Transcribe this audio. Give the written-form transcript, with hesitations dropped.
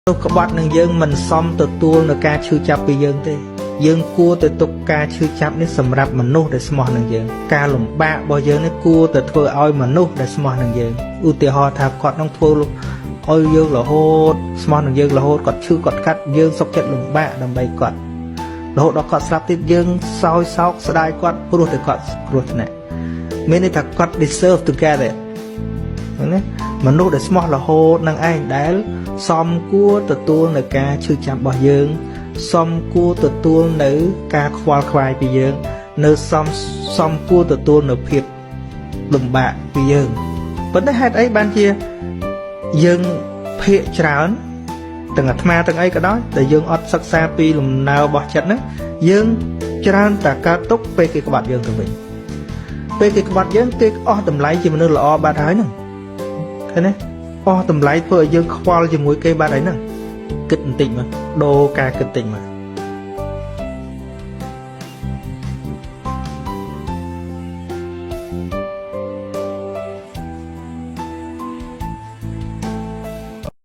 នោះក្បត់នឹងយើងមិនសមទទួលនៅការឈឺចាប់ពីយើងទេយើងគួរតែទុកការឈឺចាប់នេះសម្រាប់មនុស្សដែលស្មោះនឹងយើងការលំបាករបស់យើងនេះគួរតែធ្វើឲ្យមនុស្សដែលស្មោះនឹងយើងឧទាហរណ៍ថាគាត់នឹងធ្វើឲ្យយើងរហូតស្មោះនឹងយើងរហូតគាត់ឈឺគាត់កាត់យើងសុខចិត្តលំបាកដើម្បីគាត់រហូតដល់គាត់ស្លាប់ទៀតយើងសោយសោកស្ដាយគាត់ព្រោះតែគាត់គ្រោះថ្នាក់មានន័យថាគាត់ deserve to get it ណាមនុស្សដែលស្មោះរហូតនឹងឯងដែលសមគួរទទួលនៅការឈឺចាប់របស់យើងសមគួរទទួលនៅការខ្វល់ខ្វាយពីយើង នៅសមសមគួរទទួលនៅភាពលំបាកពីយើងប៉ុន្តែហេតុអីបានជាយើងភាកច្រើនទាំងអាត្មាទាំងអីក៏ដោយតែយើងអត់សិក្សាពីលំណើរបស់ចិត្តហ្នឹងយើងច្រើនតែកើតទុកពេលគេក្បត់យើងទៅវិញពេលគេក្បត់យើងគេអស់តម្លៃជាមនុស្សល្អបាត់ហើយហ្នឹងឃើញទេអស់តម្លៃធ្វើឲ្យយើងខ្វល់ជាមួយគេបាត់ហើយហ្នឹងគិតបន្តិចមកដូរការគិតតិចមក។